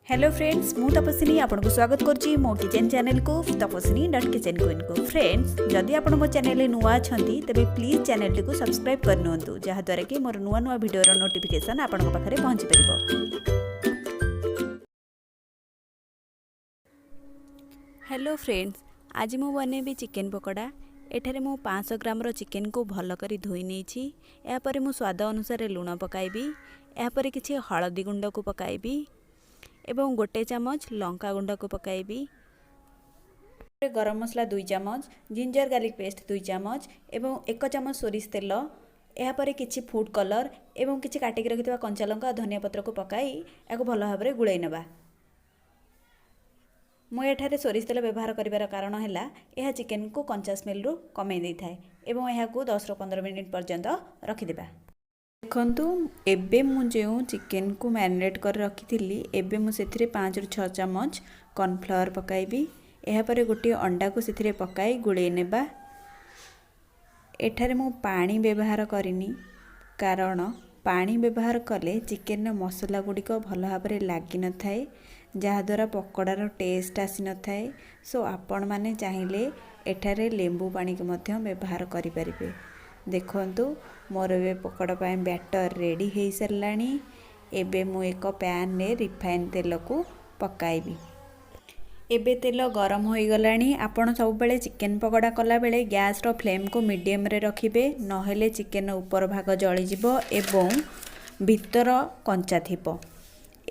Hello friends, ମୁଁ ତପସ୍ୱିନୀ ଆପଣଙ୍କୁ ସ୍ୱାଗତ କରୁଛି ମୋ କିଚେନ୍ ଚ୍ୟାନେଲକୁ, ତପସ୍ୱିନୀ.କିଚେନ୍ କୁଇନ୍କୁ। ଫ୍ରେଣ୍ଡସ୍, ଯଦି ଆପଣ ମୋ ଚ୍ୟାନେଲରେ ନୂଆ ଅଛନ୍ତି, ତେବେ ପ୍ଲିଜ୍ ଚ୍ୟାନେଲଟିକୁ ସବସ୍କ୍ରାଇବ୍ କରିନିଅନ୍ତୁ, ଯାହାଦ୍ୱାରା କି ମୋର ନୂଆ ନୂଆ ଭିଡ଼ିଓର ନୋଟିଫିକେସନ୍ ଆପଣଙ୍କ ପାଖରେ ପହଞ୍ଚିପାରିବ। ହ୍ୟାଲୋ ଫ୍ରେଣ୍ଡସ୍, ଆଜି ମୁଁ ବନେଇବି ଚିକେନ୍ ପକୋଡ଼ା। ଏଠାରେ ମୁଁ 500 ଗ୍ରାମର ଚିକେନ୍କୁ ଭଲ କରି ଧୋଇ ନେଇଛି। ଏହାପରେ ମୁଁ ସ୍ୱାଦ ଅନୁସାରେ ଲୁଣ ପକାଇବି। ଏହାପରେ କିଛି ହଳଦୀ ଗୁଣ୍ଡକୁ ପକାଇବି ଏବଂ ଗୋଟେ ଚାମଚ ଲଙ୍କା ଗୁଣ୍ଡକୁ ପକାଇବି। ଗରମ ମସଲା 2 ଚାମଚ, ଜିଞ୍ଜର ଗାର୍ଲିକ୍ ପେଷ୍ଟ 2 ଚାମଚ ଏବଂ 1 ଚାମଚ ସୋରିଷ ତେଲ। ଏହାପରେ କିଛି ଫୁଡ଼୍ କଲର୍ ଏବଂ କିଛି କାଟିକି ରଖିଥିବା କଞ୍ଚା ଲଙ୍କା, ଧନିଆ ପତ୍ରକୁ ପକାଇ ଏହାକୁ ଭଲ ଭାବରେ ଗୋଳାଇ ନେବା। ମୁଁ ଏଠାରେ ସୋରିଷ ତେଲ ବ୍ୟବହାର କରିବାର କାରଣ ହେଲା, ଏହା ଚିକେନକୁ କଞ୍ଚା ସ୍ମେଲରୁ କମାଇ ଦେଇଥାଏ ଏବଂ ଏହାକୁ 10ରୁ 15 ମିନିଟ୍ ପର୍ଯ୍ୟନ୍ତ ରଖିଦେବା। ଦେଖନ୍ତୁ, ଏବେ ମୁଁ ଯେଉଁ ଚିକେନକୁ ମ୍ୟାରିନେଟ୍ କରି ରଖିଥିଲି, ଏବେ ମୁଁ ସେଥିରେ 5ରୁ 6 ଚାମଚ କର୍ଣ୍ଣଫ୍ଲାୱାର ପକାଇବି। ଏହାପରେ ଗୋଟିଏ ଅଣ୍ଡାକୁ ସେଥିରେ ପକାଇ ଗୋଳେଇ ନେବା। ଏଠାରେ ମୁଁ ପାଣି ବ୍ୟବହାର କରିନି, କାରଣ ପାଣି ବ୍ୟବହାର କଲେ ଚିକେନର ମସଲା ଗୁଡ଼ିକ ଭଲ ଭାବରେ ଲାଗିନଥାଏ, ଯାହାଦ୍ୱାରା ପକୋଡ଼ାର ଟେଷ୍ଟ ଆସିନଥାଏ। ସୋ ଆପଣମାନେ ଚାହିଁଲେ ଏଠାରେ ଲେମ୍ବୁ ପାଣିକୁ ମଧ୍ୟ ବ୍ୟବହାର କରିପାରିବେ। ଦେଖନ୍ତୁ, ମୋର ଏବେ ପକୋଡ଼ା ପାଇଁ ବ୍ୟାଟର ରେଡ଼ି ହୋଇସାରିଲାଣି। ଏବେ ମୁଁ ଏକ ପ୍ୟାନରେ ରିଫାଇନ୍ ତେଲକୁ ପକାଇବି। ଏବେ ତେଲ ଗରମ ହୋଇଗଲାଣି। ଆପଣ ସବୁବେଳେ ଚିକେନ୍ ପକୋଡ଼ା କଲାବେଳେ ଗ୍ୟାସ୍ର ଫ୍ଲେମ୍କୁ ମିଡ଼ିୟମରେ ରଖିବେ, ନହେଲେ ଚିକେନ୍ର ଉପର ଭାଗ ଜଳିଯିବ ଏବଂ ଭିତର କଞ୍ଚା ଥିବ।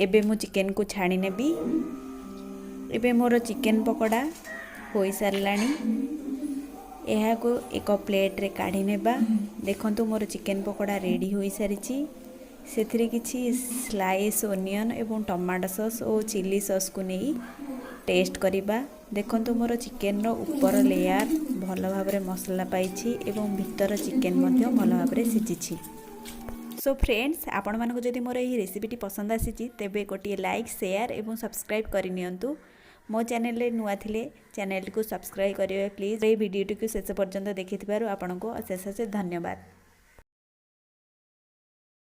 ଏବେ ମୁଁ ଚିକେନ୍କୁ ଛାଣି ନେବି। ଏବେ ମୋର ଚିକେନ୍ ପକୋଡ଼ା ହୋଇସାରିଲାଣି। ଏହାକୁ ଏକ ପ୍ଲେଟ୍ରେ କାଢ଼ି ନେବା। ଦେଖନ୍ତୁ, ମୋର ଚିକେନ୍ ପକୋଡ଼ା ରେଡ଼ି ହୋଇସାରିଛି। ସେଥିରେ କିଛି ସ୍ଲାଇସ୍ ଓନିଅନ୍ ଏବଂ ଟମାଟୋ ସସ୍ ଓ ଚିଲି ସସ୍କୁ ନେଇ ଟେଷ୍ଟ କରିବା। ଦେଖନ୍ତୁ, ମୋର ଚିକେନ୍ର ଉପର ଲେୟାର୍ ଭଲ ଭାବରେ ମସଲା ପାଇଛି ଏବଂ ଭିତର ଚିକେନ୍ ମଧ୍ୟ ଭଲ ଭାବରେ ସିଝିଛି। ସୋ ଫ୍ରେଣ୍ଡସ୍, ଆପଣମାନଙ୍କୁ ଯଦି ମୋର ଏହି ରେସିପିଟି ପସନ୍ଦ ଆସିଛି, ତେବେ ଗୋଟିଏ ଲାଇକ୍, ସେୟାର ଏବଂ ସବସ୍କ୍ରାଇବ୍ କରିନିଅନ୍ତୁ। ମୋ ଚ୍ୟାନେଲରେ ନୂଆ ଥିଲେ ଚ୍ୟାନେଲଟିକୁ ସବସ୍କ୍ରାଇବ୍ କରିବେ ପ୍ଲିଜ୍। ଏହି ଭିଡ଼ିଓଟିକୁ ଶେଷ ପର୍ଯ୍ୟନ୍ତ ଦେଖିଥିବାରୁ ଆପଣଙ୍କୁ ଅଶେଷ ଅଶେଷ ଧନ୍ୟବାଦ।